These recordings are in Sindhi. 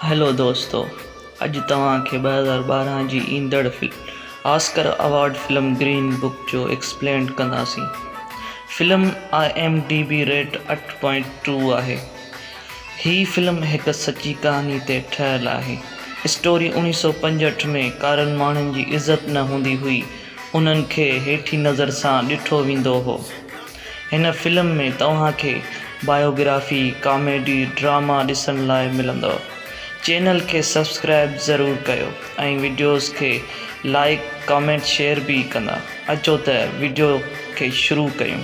هيلو دوستو اڄ توهان کي 2012 جي ايندڙ Oscar award film Green Book جو ايڪسپلينڊ ڪنداسين. Film I M D B rate اٺ پوائنٽ ٽو آهي. هي فلم هڪ سچي ڪهاڻي تي ٺهيل آهي. اسٽوري 1965 ۾ ڪارن ماڻهن جي عزت نه هوندي هئي انهن کي هيٺين نظر سان ڏٺو ويندو هو. هن فلم ۾ توهان کي بايوگرافي، ڪاميڊي، ڊراما ڏسڻ لاء ملندو. چينل کي سبسڪرائب ضرور ڪيو ۽ وڊيوز کي لائيڪ ڪامينٽ شيئر به ڪندا. اچو ته وڊيو کي شروع ڪيون.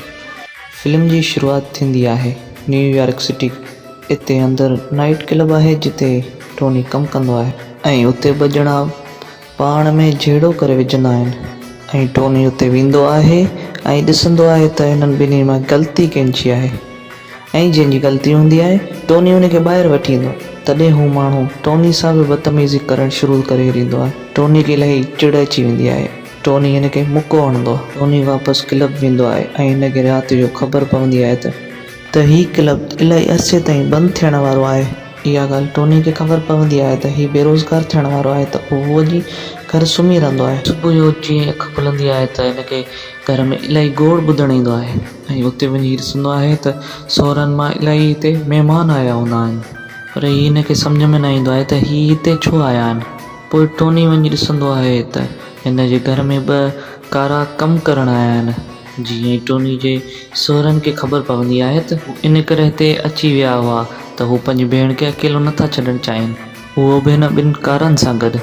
فلم جي شروعات ٿيندي آهي نيو يارڪ سٽي اتي اندر نائيٽ ڪلب آهي جتي ٽوني ڪم ڪندو آهي ۽ اتي ٻه ڄڻا پاڻ ۾ جهيڙو ڪري وجهندا آهن ۽ ٽوني اتي ويندو آهي ۽ ڏسندو آهي ته هنن ٻنهي مان غلطي ڪنهن جي آهي ۽ جنهن جي غلطي هوندي آهي ٽوني ان کي ٻاهر وٺي ايندو آهي تڏهن هو ماڻهو ٽوني سان به بدتميزي ڪرڻ شروع ڪري ڏيندو آهي ٽوني کي الاهي چڙ اچي ويندي آهي ٽوني هن کي مڪو هڻندو آهي. ٽوني واپس ڪلب ويندو آهي ۽ هن کي رات جو خبر پوندي آهي ته ته هي ڪلب الاهي عرصي تائين بند ٿيڻ وارو آهي. اها ڳالهه ٽوني کي خبر پوندي آهي ته هي بيروزگار ٿيڻ وارو آهي ته پوء هو وڃي گهر سمهي رهندو آهي. صبح جو جيئن اک کلندي آهي ته هن کي گهر ۾ الاهي گوڙ ٻڌڻ ايندو آهي ۽ اتي وڃي هي ڏسندو آهي ته سهرن مان الاهي هتي مهمان آيا هوندا آهن پر هي هن کي سمجهه ۾ نه ايندو آهي ته هي هتي ڇو آيا آهن. پوء ٽوني وڃي ڏسندو آهي ته هن جي گهر ۾ ٻه ڪارا ڪم ڪرڻ آيا آهن. جيئن ئي ٽوني جي سهرن کي خبر پوندي آهي ته هو ان ڪري هتي اچي ويا هئا ته هو پنهنجي ڀيڻ کي اڪيلو نه ٿا ڇڏڻ چاهين. اهو به هن ٻن ڪارن سان گڏ.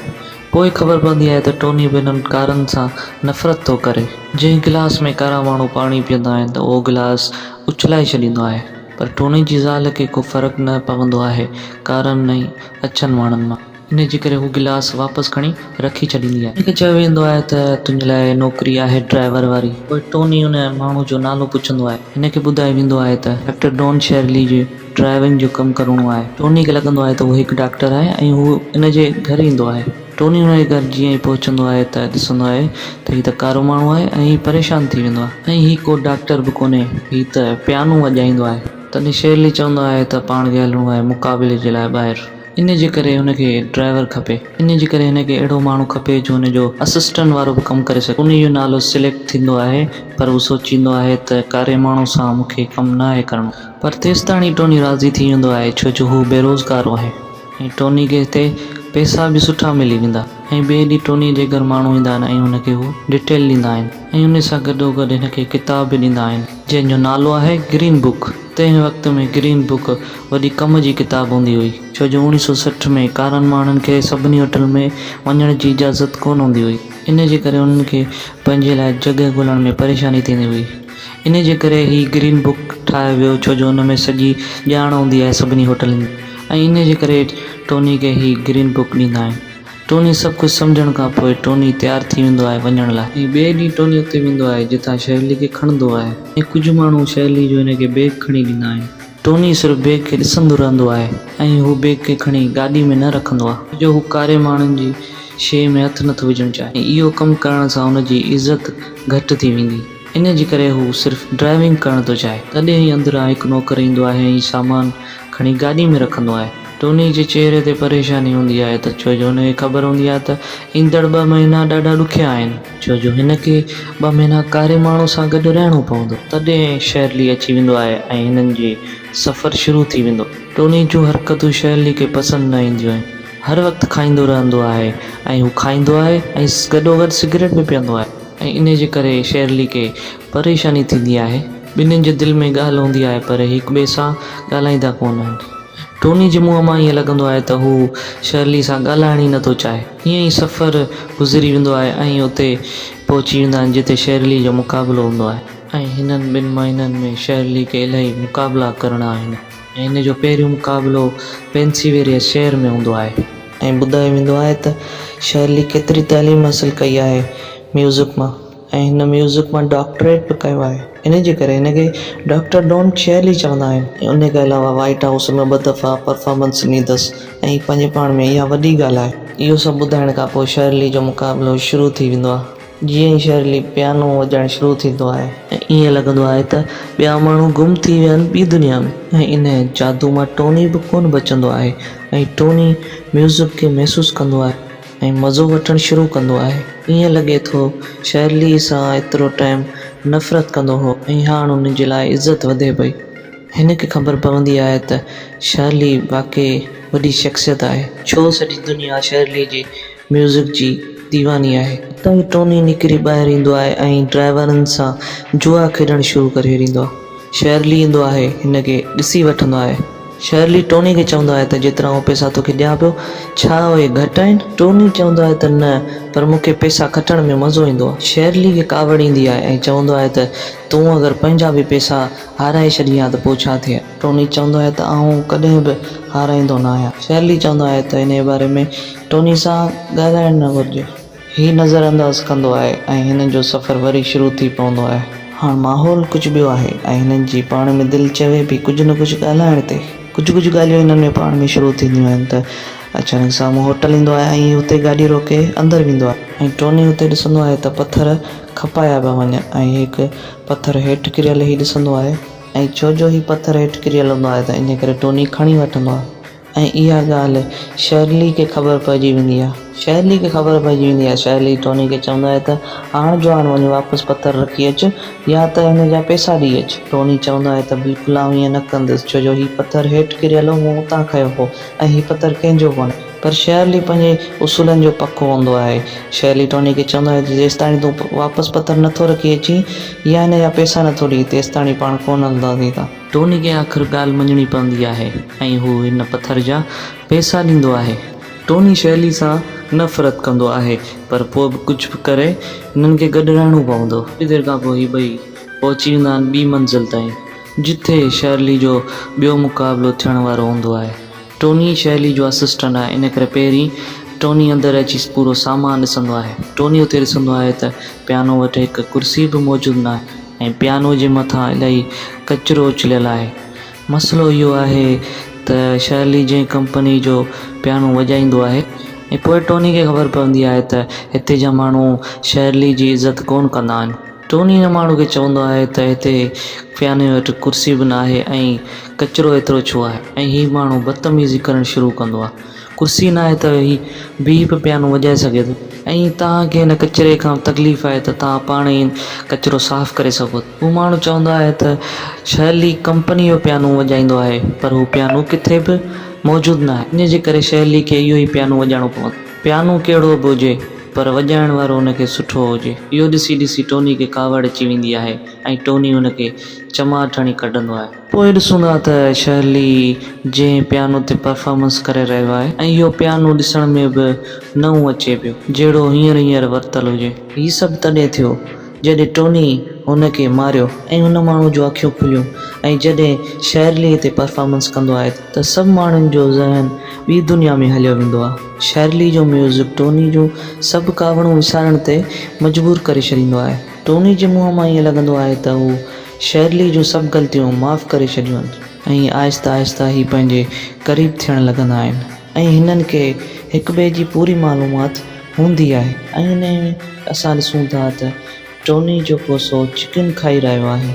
پوء خبر پوندي آهي ته ٽوني به هنن ڪارن سان نفرت ٿو ڪري. جنهن گلاس ۾ ڪارا ماڻهو پاڻي پيئندا آهن ته اهو گلاس اڇلائي ڇڏيندو آهي. پر ٽوني جي زال کي ڪو فرق نه پوندو آهي ڪارن ۽ اڇن ماڻهن مان. انهيء جي ڪري هو گلاس واپس کڻي رکي ڇڏيندي آهي. هن کي چيو ويندو آهي ته تنهنجي لاء نوڪري آهي ڊرائيور واري. پوء ٽوني ان ماڻهو جو نالو پڇندو آهي. هن کي ٻڌايو ويندو آهي ته ڊاڪٽر ڊون شيرلي جي ڊرائيونگ جو ڪم ڪرڻو آهي. ٽوني کي لڳندو آهي ته هو هڪ ڊاڪٽر آهي ۽ هو ان جي گهر ايندو آهي. ٽوني هن جي گهر جيئن ئي پهچندو آهي ته ڏسندو آهي ته هي ته ڪارو ماڻهو آهي ۽ هي پريشان ٿي ويندو آهي ۽ هي ڪو ڊاڪٽر به ڪونهي هي ته پيانو وڄائيندو آهي. تڏهن شيرلي چوندو آهي ته پاڻ کي هلڻو آهي مقابلي جي لاء ٻاهر. ان جي ڪري هن کي ڊرائيور کپي. ان جي ڪري هن کي اهڙو ماڻهو کپي جو هن جو اسسٽنٽ وارو به ڪم ڪري سگهي. انهي جو نالو سليڪٽ ٿيندو آهي پر هو سوچيندو آهي ته ڪاري ماڻهو سان مون کي ڪم ناهي ڪرڻو. پر تيستاڻي ٽوني راضي ٿي ويندو آهي ڇو جو هو بيروزگار آهي ۽ ٽوني کي هتي پئسا به سٺا ملي ويندا ۽ ٻئي ڏينهن ٽوني جي گهر ماڻهو ايندا آهن ۽ هن کي هو ڊٽيل ڏيندا آهن ۽ انهي سان گڏوگڏ هن کي ڪتاب به ڏيندا آهن جنهن جو نالو آهي گرين بڪ. تنهن وقت ۾ گرين بڪ وڏي ڪم جي ڪتاب هوندي هئي، ڇو جو اوڻيهه سو 60 ۾ ڪارن ماڻهن کي سڀني هوٽلن ۾ وڃڻ جي اجازت ڪونه هوندي هئي، ان جي ڪري انهن کي پنهنجي لاء جڳهه ڳولڻ ۾ پريشاني ٿيندي هئي. ان جي ڪري هي گرين بڪ ٺاهيو ويو ڇو جو ان ۾ سڄي ڄاڻ هوندي آهي سڀني هوٽلن جي ۽ ان جي ڪري ٽوني کي هي گرين بڪ ڏيندا آهن. ٽوني سڀ ڪجهه سمجهڻ کان پوء ٽوني تيار ٿي ويندو آهي وڃڻ لاء. ۽ ٻئي ڏينهن ٽوني اتي ويندو آهي جتان شيرلي کي کڻندو آهي. ۽ ڪجهه ماڻهو شيرلي جو هن کي بيگ کڻي ڏيندا آهن. ٽوني صرف بيگ کي ڏسندو رهندو آهي ۽ هو بيگ کي کڻي گاڏي ۾ نه رکندو آهي. جو هو ڪاري ماڻهن جي شيء ۾ هٿ نٿو وجهڻ چاهي ۽ اهو ڪم ڪرڻ سان هن جي عزت گهٽ ٿي ويندي. ان جي ڪري هو صرف ڊرائيونگ ڪرڻ ٿو چاهي. تڏهن ئي اندران هڪ نوڪر ايندو آهي ۽ سامان کڻي گاڏي ۾ رکندو آهي. ٽوني جي چهري تي پريشاني هوندي آهي ته ڇو جو هن کي خبر هوندي آهي ته ايندڙ ٻه مهينا ڏاڍا ڏکيا آهن. ڇو جو هن کي ٻه مهينا ڪاري ماڻهو سان گڏ رهڻو پوندو. تڏهن شيرلي اچي ويندو آهي ۽ هنن جي سفر شروع ٿي ويندو. ٽوني جون حرڪتون شيرلي کي پسند نه اينديون آهن. هر وقت کائيندو رهندو آهي ۽ هو کائيندو آهي ۽ گڏوگڏ سگريٽ به پيئندو آهي. ۽ انهيء جي ڪري شيرلي کي پريشاني ٿيندي آهي. ٻنهين جي دل ۾ ڳالهه هوندي آهي پر هڪ ٻئي سان ڳالهائيندا ڪونه آهن. ٽوني جي منهن مان ائين لڳندو آهي ته هو شيرلي سان ڳالهائڻ ئي نٿو چاهي. ائين ئي سفر گذري ويندو آهي ۽ اتي پهچي ويندا آهن جتي شيرلي جو مقابلو هوندو آهي. ۽ هنن ٻن مهينن ۾ شيرلي کي الاهي مقابلا ڪرڻا آهن ۽ هن جو پهريون مقابلو پينسيويريا شهر ۾ هوندو آهي. ۽ ٻڌايو ويندو آهي ته شيرلي ڪيتري تعليم حاصل ڪئي آهي ميوزڪ مان ۽ هن ميوزڪ مان ڊاڪٽريٽ به ڪيو آهي ان جي ڪري هن کي ڊاڪٽر ڊون شيرلي چوندا آهن. ۽ ان کان علاوه وائيٽ هائوس ۾ ٻه دفعا پرفارمنس ڏني اٿس ۽ پنهنجي پاڻ ۾ اها وڏي ڳالهه آهي. اهو سڀ ٻڌائڻ کان پوء شيرلي جو مقابلو شروع ٿي ويندو آهي. جيئن ئي شيرلي پيانو وڄائڻ شروع ٿيندو آهي. ۽ ائين لڳندو آهي ته ٻيا ماڻهو گم ٿي ويا آهن ٻي دنيا ۾. ۽ ان جادو مان ٽوني به ڪونه بچندو آهي. ۽ ٽوني ميوزڪ کي محسوس ڪندو آهي ۽ مزو وٺڻ شروع ڪندو آهي. ائين لڳي ٿو شرلي سان ايترو ٽائيم نفرت ڪندو هو ۽ هاڻ ان جي لاء عزت وڌي پئي. هن کي خبر پوندي آهي ته شرلي واقعي وڏي شخصيت آهي. ڇو سڄي دنيا شرلي جي ميوزڪ جي ديواني آهي. اتان ئي ٽوني نڪري ٻاهر ايندو آهي ۽ ڊرائيورن سان جوا کيڏڻ شروع ڪري ڏيندو آهي. شرلي ايندو آهي هن کي ڏسي وٺندو آهي. شرلي ٽوني کي چوندو آهي ته جيترا آئون پئسا توکي ڏيان پيو ڇا اهي گهٽ آهن؟ ٽوني چوندو آهي ته نه پر مون کي پئسا کٽڻ ۾ مزو ايندو آهي. شرلي کي ڪاوڙ ايندي آهي ۽ چوندو آهي ته تون اگر پنهنجا به پئسا هارائي ڇڏين ها ته پوء ڇا ٿئي ها؟ ٽوني چوندو آهي ته آئون ڪڏهن به هارائيندو نه آهيان. شرلي چوندو آهي ته انهيء باري ۾ ٽوني سان ڳالهائڻ نه گهرجي. هي نظر انداز ڪندو آهي ۽ هنن جو سفر وري شروع ٿي پوندو آهي. هاڻ ماحول ڪجهه ٻيو آهي ۽ هنن جي پاڻ ۾ دل چوي به ڪجهه نه ڪجهه ڳالهائڻ تي. ڪجهه ڪجهه ڳالهيون هنن ۾ پاڻ ۾ شروع ٿينديون آهن ته اچانڪ سامهون هوٽل ايندو آهي ۽ هي اتي گاڏي روڪي اندر ويندو آهي. ۽ ٽوني اتي ڏسندو آهي ته پٿر کپايا پيا وڃن ۽ هڪ پٿر هيٺ ڪريل هي ڏسندو آهي ۽ ڇو جو هي پٿر هيٺ ڪريل هوندو آهي ته انهي ڪري ٽوني کڻي وٺندو آهي. ۽ اها ڳالهه شرلي کي خبر پئجي ويندي آهي. شرلي کي خبر پئجي ويندي آهي. شرلي ٽوني کي چوندو آهي ته هاڻ جو هاڻ وڃي واپس پٿر رکي اچ يا ته هن جا پئسا ڏئي اچ. ٽوني چوندو آهي ته بلڪل آئون ائين نه ڪندس ڇو جو هي پٿر هيٺ ڪريل هو مون اتان کنيو هو ۽ هي پٿر ڪنهن جو ڪونهي. پر شرلي پنهنجي اصولن جو پڪو هوندو آهي. شرلي ٽوني کي چوندو آهي ته جيستاڻي تون واپس پٿر نٿو رکي اچين يا هن جا پئسا نٿو ڏئين تيستاڻي پاڻ ڪونه هلنداسين هتان. ٽوني کي آخر ڳالهه مڃڻي پوندي آهي ۽ هو هن پٿر جا پئسا ڏيندو آهي. ٽوني شيلي سان نفرت ڪندو آهي پر پوء به ڪجهه به ڪري هنن کي گڏ رهڻو پوندو. ٿوري دير کان پوء هي ٻئي پهچي ويندا آهن ٻي منزل تائين جتي شيرلي جو ٻيو مقابلو ٿيڻ وارو هوندو آهي. ٽوني شيلي جو اسسٽنٽ آهي ان ڪري پهرين ٽوني اندر اچي پورو سامان ڏسندو آهي. ٽوني اتي ڏسندو آهي ته پيانو وٽ هڪ ڪرسي به موجود ناهي. ۽ پيانو جي مٿان الاهي ڪچرو اڇليل آهي. مسئلو اهو آهي ته شرلي جنهن ڪمپني جو پيانو وڄائيندو آهي ۽ پوء ٽوني کي خبر پوندي آهي ته هتي جا ماڻهو شرلي جي عزت ڪونه ڪندا آهن. ٽوني ان ماڻهو کي چوندو آهي ته هتي پياني وٽ ڪرسي به ناهي ۽ ڪچرو ايترو ڇو آهي ۽ هي ماڻهو بدتميزي ڪرڻ شروع ڪندو آهي. ڪرسي ناهي ته هي بيهي به پيانو وڄائي سگهي ٿو ۽ توهان کي هن ڪچري کان تڪليف آهي ته توهان پاڻ ئي ڪچرو صاف ڪري سگهو ٿا. هو ماڻهو چوندو آهي ته شيلي ڪمپني جو پيانو وڄائيندو آهي پر هو پيانو ڪٿي به موجود ناهي ان جي ڪري شيلي کي اهو ئي پيانو وڄائڻو پوندو. پيانو ڪهڙو به هجي پر وڄائڻ وارو ان کي سٺو هجي. اهو ڏسي ڏسي ٽوني کي ڪاوڙ اچي ويندي آهي ۽ ٽوني هن کي چماٽ هڻي ڪڍندو آهي. پوء ڏسون ٿا ته شرلي جنهن پيانو تي پرفارمنس ڪري رهيو آهي ۽ اهو پيانو ڏسڻ ۾ به نئون اچي پيو، جهڙو هينئر هينئر ورتل هجي. هي سڀ تڏهن ٿيو، جڏهن ٽوني هن کي ماريو ۽ هن ماڻهو جون اکيون کليون ۽ جڏهن شرلي هتي پرفارمنس ڪندو آهي ته سڀ ماڻهن جو ذهن ٻي دنيا ۾ هليو ويندو آهي. شرلي جو ميوزڪ ٽوني جون سڀ ڪاوڙون وسارڻ تي مجبور ڪري ڇڏيندو آهي. ٽوني جي منهن مان ائين لڳندو آهي ته هو شرلي جون سڀ غلطيون معاف ڪري ڇڏيون ۽ آهستي آهستي هي پنهنجي قريب ٿيڻ لڳندا آهن ۽ هنن کي هڪٻئي جي پوري معلومات هوندي آهي. ۽ انهي ۾ اسان ڏسون ٿا ته ٽوني جيڪو سو چڪن کائي رهيو آهي.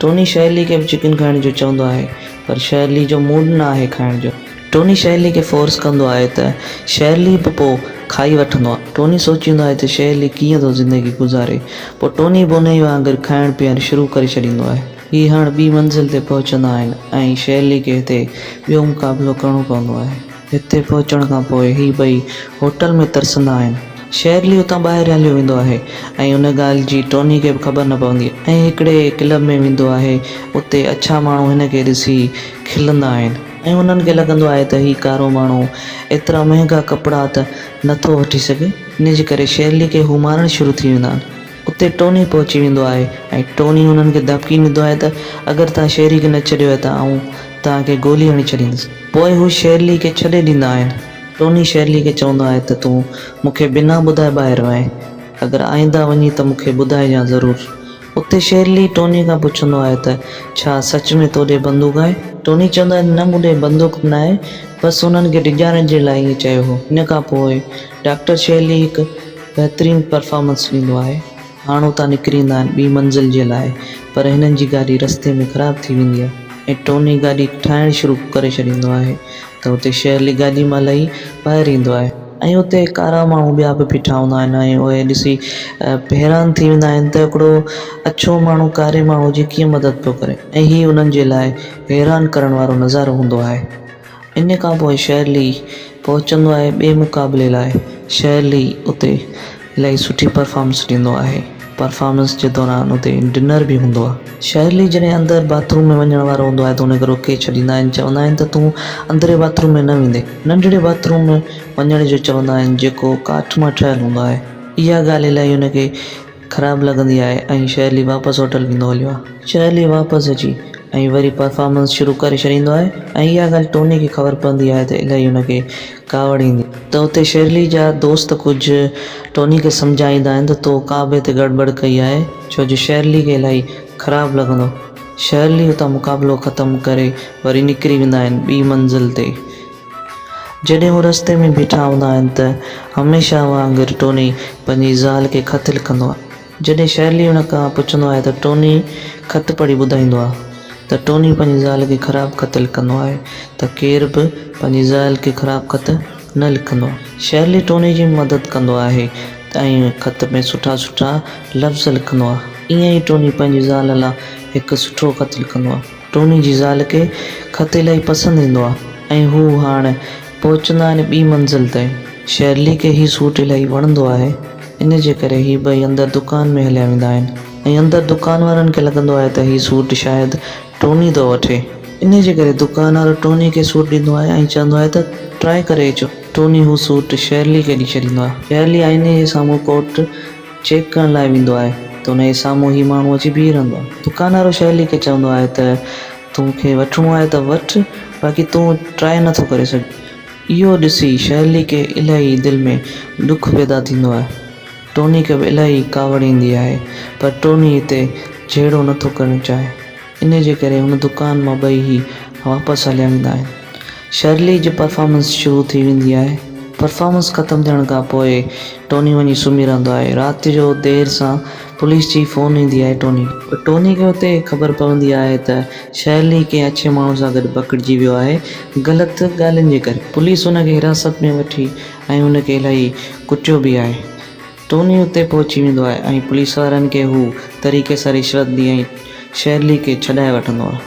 ٽوني شرلي کي به چڪن کائڻ جو چوندو آهي پر شرلي جو موڊ نه آهي کائڻ جو. ٽوني شيرلي کي فورس ڪندو آهي ته شيرلي به پوء کائي وٺندو آهي. ٽوني سوچيندو آهي ته شيرلي ڪيئن ٿو زندگي گذاري. پوء ٽوني به انهي وانگر کائڻ پيئڻ شروع ڪري ڇڏيندو آهي. هي هاڻ ٻي منزل تي پهچندا آهن ۽ شيرلي کي هتي ٻيو مقابلو ڪرڻو پوندو آهي. هتي پهچڻ کان پوء هي ٻئي هوٽل ۾ ترسندا آهن. شيرلي اتان ٻاهر هليو ويندو آهي ۽ ان ڳالهه جي ٽوني کي به خبر نه پوندي ۽ هڪڙي ڪلب ۾ ويندو آهي اتي اڇا ماڻهو هن کي ڏسي کلندا آهن. ۽ انهن کي لڳندو آهي ته هي ڪارو ماڻهو ايترا مهنگا ڪپڙا ته نه ٿو وٺي سگهي، ان جي ڪري شيرلي کي هو مارڻ شروع ٿي ويندا آهن. اتي ٽوني پهچي ويندو آهي ۽ ٽوني انهن کي ڌمڪي ڏيندو آهي ته اگر توهان شيري کي نه ڇڏيو ته آئون توهان کي گولي هڻي ڇڏيندس. پوء هو شيرلي کي ڇڏي ڏيندا آهن. ٽوني شيرلي کي چوندو آهي ته تون مون کي بنا ٻڌائي ٻاهر وئين، اگر آئنده وڃين ته مون کي ٻڌائجان ضرور. اتي شيرلي ٽوني کان پڇندو آهي ته ڇا سچ ۾ تو ڏي بندوق آهي؟ ٽوني چوندو آهي نه مون ڏي بندوق ناهي بس انهن کي ڊيڄارڻ جي لاء ائين چيو هو. ان کان پوء ڊاڪٽر شيرلي هڪ بهترين پرفارمنس ڏيندو آهي. هاڻ اتان نڪري ايندا آهن ٻي منزل جي لاء پر هنن جي گاڏي رستي ۾ خراب ٿي ويندي آهي ۽ ٽوني گاڏي ٺاهڻ شروع ڪري ڇڏيندو آهي. ته اتي شيرلي گاڏي مان لهي ٻاهر ايندو آهي ۽ اتي ڪارا ماڻهو ٻيا به بيٺا هوندا آهن ۽ اهي ڏسي حيران ٿي ويندا آهن ته هڪڙو اڇو ماڻهو ڪاري ماڻهو جي ڪيئن مدد پيو ڪري ۽ هي انهن جي لاء حيران ڪرڻ وارو نظارو هوندو آهي. ان کان پوء شيرلي پهچندو آهي ٻئي مقابلي لاء. شيرلي اتي الاهي سٺي پرفارمنس ڏيندو آهي. پرفارمنس جي دوران اتي ڊنر به هوندو آهي. شيرلي جڏهن اندر باٿ روم ۾ وڃڻ وارو هوندو آهي ته ان کي روڪي ڇڏيندا آهن چوندا آهن ته تون اندرين باٿ روم ۾ نه ويندين. ننڍڙي باٿ روم ۾ وڃڻ جو چوندا آهن جيڪو ڪاٺ مان ٺهيل هوندو آهي. اها ڳالهه الاهي ان کي خراب لڳندي آهي ۽ شيرلي واپس هوٽل ويندو هليو آهي. شيرلي واپس اچي ۽ وري پرفارمنس شروع ڪري ڇڏيندو آهي ۽ اها ڳالهه ٽوني کي خبر پوندي آهي ته الاهي هن کي ڪاوڙ ايندي. ته اتي شيرلي جا دوست ڪجهه ٽوني کي سمجهائيندا آهن ته تو ڪا به هتي گڙٻڙ ڪئي آهي ڇو جو شيرلي کي الاهي خراب لڳندو. شيرلي اتان مقابلو ختم ڪري وري نڪري ويندا آهن ٻي منزل تي. جڏهن هو رستي ۾ بيٺا هوندا آهن ته هميشه وانگر ٽوني پنهنجي زال کي خط لکندو آهي. جڏهن شرلي هن کان پڇندو آهي ته ٽوني خط پڙهي ٻڌائيندو آهي ته ٽوني پنهنجي زال کي خراب خط لکندو آهي ته ڪير به پنهنجي زال کي خراب خط نه لکندو آهي. شرلي ٽوني جي مدد ڪندو آهي ۽ خط ۾ سٺا سٺا لفظ لکندو آهي. ائين ئي ٽوني پنهنجي زال لا هڪ سٺو خط لکندو آهي. ٽوني جي زال کي خط الاهي پسند ايندو آهي ۽ هو هاڻ پهچندا آهن ٻي منزل تائين. شيرلي کي هي سوٽ الاهي وڻندو آهي ان جي ڪري هي ٻئي اندر دڪان ۾ هليا ويندا آهن ۽ اندر دڪان وارن کي لڳندو آهي ته هي سوٽ شايد ٽوني ٿو وٺي. ان جي ڪري دڪان وارو ٽوني کي سوٽ ڏيندو آهي ۽ چوندو آهي ته ٽرائي ڪري اچو. ٽوني هو سوٽ شيرلي کي ڏئي ڇڏيندو آهي. شيرلي آئيني جي سامهون ڪوٽ چيڪ ڪرڻ لاء ويندو آهي ته ان جي سامهون هي ماڻهو اچي بيهي رهندو آهي. دڪان وارو شيرلي کي چوندو آهي ته تون کي وٺڻو آهي ته وٺ باقي تون ٽرائي نه ٿو ڪري سگهين. اهو ڏسي شيرلي کي الاهي دل ۾ ڏک پيدا ٿيندو آهي. ٽوني کي به الاهي ڪاوڙ ايندي آهي پر ٽوني هتي جهيڙو نه ٿو ڪرڻ چاهي. ان جي ڪري هن دڪان مان ٻئي هي واپس هليا ويندا آهن. شرلي جي پرفارمنس شروع ٿي ويندي آهي. پرفارمنس ختم ٿيڻ کان پوء ٽوني وڃي سمهي رهندو آهي. رات جو دير سان پوليس جي فون ايندي آهي ٽوني کي. ٽوني کي اتي خبر پوندي آهي ته شرلي ڪنهن اڇي ماڻهو سان گڏ پڪڙجي ويو آهي غلط ڳالهين جي ڪري. پوليس هن کي حراست ۾ وٺي ۽ هن کي الاهي ڪٽيو به آهي. ٽوني اتي پهچي ويندو آهي ۽ پوليس وارن کي هو طريقي سان رشوت ڏئي ۽ شيرلي کي ڇڏائي وٺندو آهي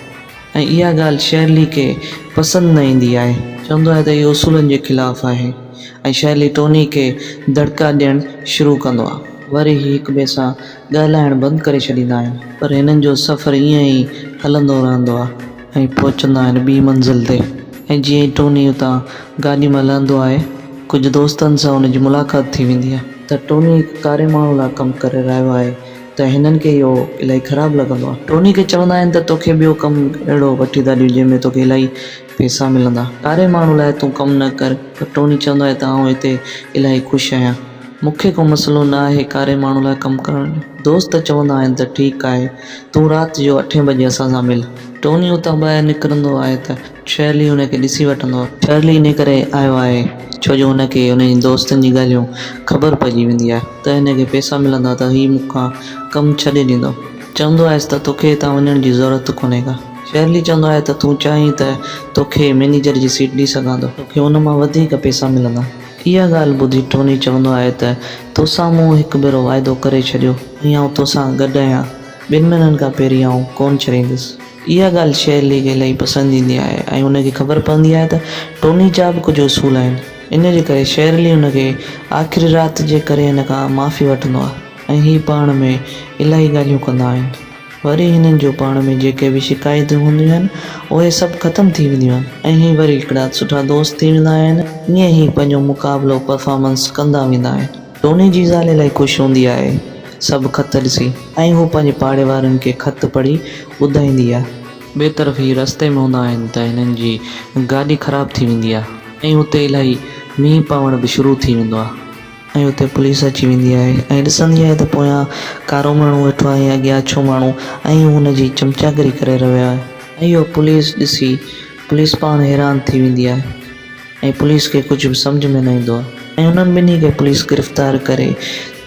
۽ اها ڳالهه شيرلي کي پسند نه ايندي آهي. چوندو آهي ته اهو اصولن جي خلاف آهي ۽ شيرلي ٽوني کي دڙڪا ڏيڻ شروع ڪندو آهي. وري هي هڪ ٻئي سان ڳالهائڻ بند ڪري ڇڏيندا آهن. پر هنن جو سفر ائين ئي هلندو رهندو آهي ۽ پهچندا آهن ٻي منزل تي ۽ جيئن ئي ٽوني اتان گاڏي مان لهندو آهي ڪجهه دوستن سان هن جي ملاقات ٿي ويندي آهي. ته ٽوني هڪ ڪاري ماڻهو لاء ڪم ڪري رهيو آهي ته هنن کي اهو الاهي خراب لڳندو آهي. ٽوني کي چوندا آهن ته توکي ٻيو ڪم اهڙو وٺي ٿا ڏيون جنهن ۾ توکي الاهي پئسا ملندا. ڪاري ماڻهو لاء تون ڪم نه ڪر. پر ٽوني چوندو آهي ته آئون هتي الاهي خوش آهيان. مون کي ڪو مسئلو نه آهي ڪاري ماڻهو لاء ڪم ڪرڻ جو. دوست چوندا آهن ته ٺيڪ آهي تون رات جو اٺين بجي اسان سان مل. ٽوني اتان ٻاهر نڪرندو آهي ته شرلي هن کي ڏسي وٺندو آهي. شرلي انهي ڪري آيو آهي ڇو جو هن کي هن جي دوستن جي ڳالهيون خبر پئجي ويندي آهي ته هن کي پئسا ملندا ته هي مون کان ڪم ڇڏي ڏيندو. چوندو آهيس ته توکي هتان وڃڻ جي ضرورت ڪونهي ڪا. شرلي چوندو آهي ته تون چاهين ته توکي مئنيجر جي سيٽ ڏئي سگهان ٿو. توکي ان مان وڌيڪ پئسا ملندا. اها ڳالهه ٻڌي ٽوني چوندو آهي ته توسان مون هڪ ڀيرو واعدو ڪري ڇڏيو ۽ آئون توسان گڏ آهيان. ٻن مهينن کان پهرين آئون ڪونه ڇڏيندس. اها ڳالهه شيرلي کي الاهي پسند ايندي آهي ۽ هن کي خبر پوندي آهي ته ٽوني جا به ڪجهه اصول آهن. ان جي ڪري شيرلي هن کي آخري رات جي ڪري هن کان معافي وٺندو آهي ۽ هي پاڻ ۾ الاهي ڳالهيون ڪندا آهن. وري هنن جو پاڻ ۾ جيڪي به شڪايتون هونديون آهن اهي سڀ ختم ٿي وينديون آهن ۽ هي وري هڪڙا سٺا دوست ٿي ويندا آهن. ائين هي پنهنجو مقابلو پرفارمنس ڪندا ويندا آهن. ٽوني جي زال الاهي خوش هوندي آهي سڀ خط ڏسي ۽ هو پنهنجي پاڙي وارن کي خط پڙهي ٻڌائيندي آهي. ٻئي طرف هي رستي ۾ هوندا آهن ته هنن جي گاڏي خراب ٿي ويندي آهي ۽ اتي الاهي مينهن پوڻ به شروع ٿي ويندو آهي ۽ اتي پوليس اچي ويندي آهي ۽ ڏسندي آهي ته پويان ڪارو ماڻهو ويٺو آهي ۽ اڳيان اڇو ماڻهو ۽ هو هن جي چمچاگري ڪري رهيو آهي ۽ اهو پوليس ڏسي پوليس پاڻ حيران ٿي ويندي آهي. ۽ پوليس کي ڪجهه به سمجهه ۾ نه ايندو آهي ۽ انهن ٻنهي کي پوليس گرفتار ڪري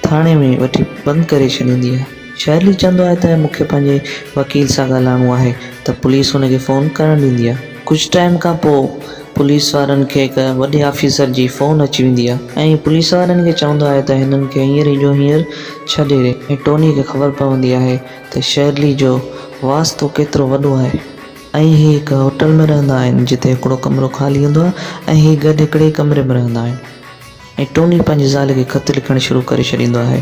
ٿاڻي ۾ وٺي بند ڪري ڇڏيندي آهي. شيرلي چوندو آهي ته مون کي پنهنجي وڪيل سان ڳالهائڻو آهي ته پوليس هن کي فون ڪرڻ ڏيندي آهي. ڪجهه ٽائيم کان پوء پوليس وارن کي هڪ وڏي آفيسر جي فون اچي ويندي آهي ۽ پوليس وارن کي چوندو آهي ته هنن کي هينئر ئي جو هينئر ڇڏي ڏي ۽ ٽوني کي خبر پوندي آهي ته شرلي جو واسطو ڪيترو وڏو آهي ۽ هي هڪ هوٽل ۾ رهندا آهن جتي هڪڙو ڪمرو خالي هوندو آهي ۽ هي گڏ هڪڙي ئي ڪمري ۾ رهندا آهن. ۽ ٽوني پنهنجي زال کي خط لکڻ شروع ڪري ڇڏيندو آهي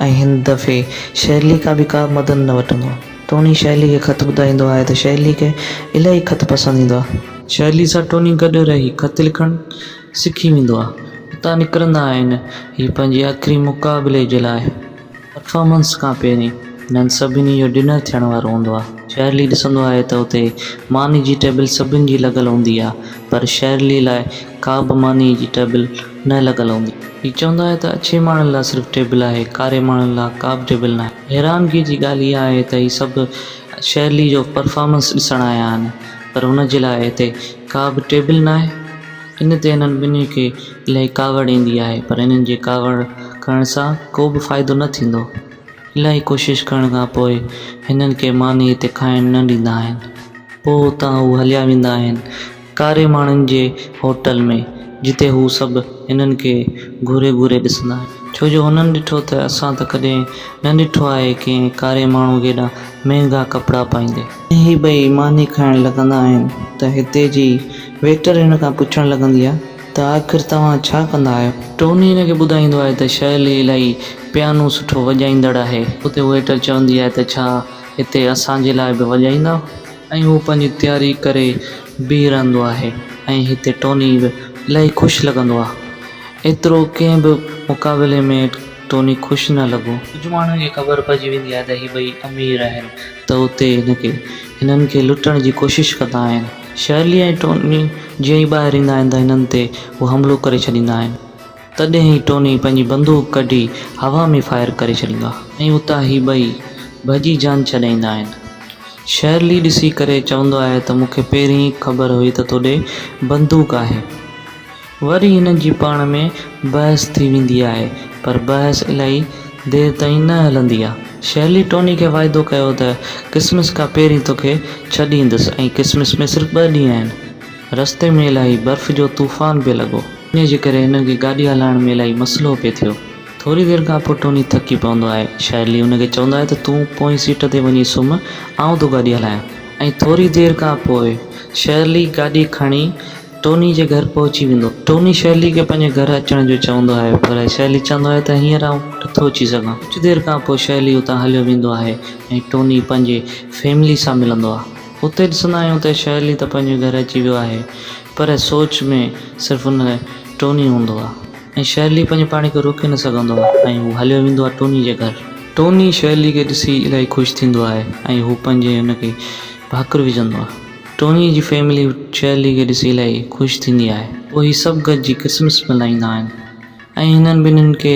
۽ هن دفعي شيرلي کان به ڪا مدد نه وٺندو آهي. ٽوني شيرلي کي خط ٻڌائيندو آهي ته شيرلي کي الاهي خط پسند ايندو آهي. شيرلي سان ٽوني گڏ رهي خط لکڻ سکي ويندو آهي. اتان نڪرندا آهن هي پنهنجي آخري مقابلي جي لاء. پرفارمنس کان پهرين هنن سڀني جو ڊنر ٿيڻ وارو هوندو آهي. شيرلي ڏسندو آهي ته اتي ماني جي ٽيبل سڀن جي لڳل هوندي آهي پر شيرلي لاء ڪابه ماني جي ٽيبل نه لڳل هوندي. هي چوندو آهي ته اڇي ماڻهن لاء صرف ٽيبل آهي، ڪاري ماڻهن لاء ڪابه ٽيبل ناهي. حيرانگي جي ڳالهه اها آهي ته هي سڀ شيرلي جو پرفارمنس ڏسڻ آيا آهن پر هن جي لاء هتي ڪابه ٽيبل ناهي. ان تي هنن ٻنهي کي الاهي ڪاوڙ ايندي آهي پر هنن جي ڪاوڙ ڪرڻ سان ڪو به فائدو نه ٿيندو. الاهي ڪوشش ڪرڻ کان پوء هنن کي ماني هتي کائڻ نه ڏيندا آهن. پوء اتان هو هليا ويندا آهن ڪاري ماڻهن جي هوٽل ۾ جتي هو سڀ هنن کي گهوري گهوري ڏسندا آهن. ڇو جو هنن ڏٺو ته اسان ته ڪڏهن نه ڏٺو آهي ڪنهن ڪاري ماڻهو کي ايڏا مهنگا ڪپڙا پائيندي. هي ٻئي ماني کائڻ لڳندا آهن ته هتي جي ويٽر هن کان پڇڻ لڳندي آهي ته آخر توهان ڇا ڪندا آهيو؟ ٽوني هن کي ٻڌائيندو آهي ته شرلي الاهي پيانو سٺو وڄائيندڙ آهي. اتي ويٽر چوندي آهي ته ڇا هتي اسان جي لاء به وڄائيندؤ؟ ۽ هو پنهنجي تياري ڪري بيهي رهندو آهي ۽ هتي ٽوني به الاهي خوش لڳندو آهي. ايترو ڪنهن به مقابلي ۾ ٽوني خوش نه لڳو. ڪجهه ماڻهن کي خبر پئجي ويندي آهي ته هي ٻئي امير آهن ته اتي هن کي هنن کي لٽڻ جي ڪوشش ڪندا آهن. شرلي ۽ ٽوني جيئن ئي ٻاهر ايندا آهن ته هنن تي هو حملو ڪري ڇڏيندا آهن. تڏهن ئي ٽوني پنهنجي بندوق ڪڍي هوا ۾ فائر ڪري ڇڏيندو آهي ۽ اتان هي ٻئي ڀڄي جان ڇڏائيندا آهن. شرلي ڏسي ڪري چوندو آهي ته مون کي پهرين ئي خبر هئي ته توڏي بندوق آهي. وري هنن جي پاڻ ۾ بحث ٿي ويندي آهي پر بحث الاهي دير تائين نه هلندي آ. شيرلي ٽوني کي واعدو ڪيو ته ڪرسمس کان پهرين توکي ڇڏيندس ۽ ڪرسمس ۾ صرف ٻه ڏينهن آهن. رستي ۾ الاهي برف جو طوفان پئي لڳو. انهي جي ڪري هنن کي گاڏي هلائڻ ۾ الاهي مسئلو پئي ٿيو. ٿوري دير کان پوء ٽوني ٿڪي پوندو آهي. شيرلي هن کي چوندو آهي ته تون پوئين سيٽ تي وڃي سمهه آئون ٿو گاڏي هلايان. ۽ ٿوري دير کان پوء شيرلي گاڏي کڻي ٽوني جي گهر پهچي ويندو. ٽوني شرلي کي پنهنجي گهر اچڻ جو چوندو آهي پر شرلي چوندو آهي ته هينئر آئون نٿو اچي سگهان. ڪجهه دير کان پوء شرلي اتان هليو ويندو آهي ۽ ٽوني پنهنجي فيملي سان ملندو آهي. اتي ڏسندا آهيون ته شرلي ته پنهنجي گهر اچي ويو آهي پر سوچ ۾ صرف ان لاء ٽوني هوندو آهي ۽ شرلي پنهنجي پاڻ کي روڪي نه سگهندو آهي ۽ هو هليو ويندو آهي ٽوني جي گهر. ٽوني شرلي کي ڏسي الاهي خوش ٿيندو آهي ۽ هو پنهنجي هن کي ڀاڪر وجهندو آهي. ٽوني جي فيملي شرلي کي ڏسي الاهي خوش ٿيندي آهي. پوء هي سڀ گڏجي ڪرسمس ملهائيندا آهن ۽ هنن ٻنهين کي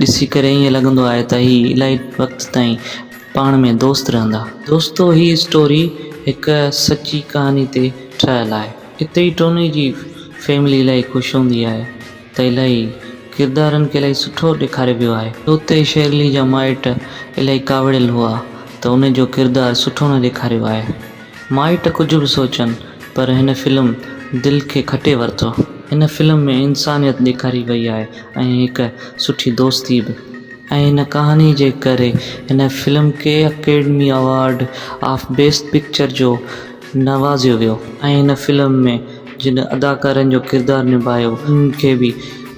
ڏسي ڪري ائين لڳندو آهي ته هي الاهي وقت تائين پاڻ ۾ دوست رهندا. دوستو هي اسٽوري هڪ سچي ڪهاڻي تي ٺهيل آهي. اتي ئي ٽوني جي فيملي الاهي خوش هوندي آهي ته الاهي ڪردارن کي الاهي سٺو ڏيکاريو ويو آهي. اتي شرلي جا مائٽ الاهي ڪاوڙيل هئا ته ان جو ڪردار سٺو نه ڏيکاريو آهي. مائٽ ڪجهه به سوچن پر هن فلم دل کي کٽي ورتو. هن فلم ۾ انسانيت ڏيکاري وئي آهي ۽ هڪ سٺي دوستي به ۽ هن ڪهاڻي جي ڪري هن فلم کي academy award of best picture جو نوازيو ويو ۽ هن فلم ۾ جن اداڪارن جو ڪردار نڀايو انهن کي به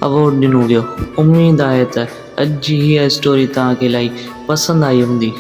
ايوارڊ ڏنو ويو. اميد آهي ته اڄ جي هيء اسٽوري توهان کي الاهي پسند آئي هوندي.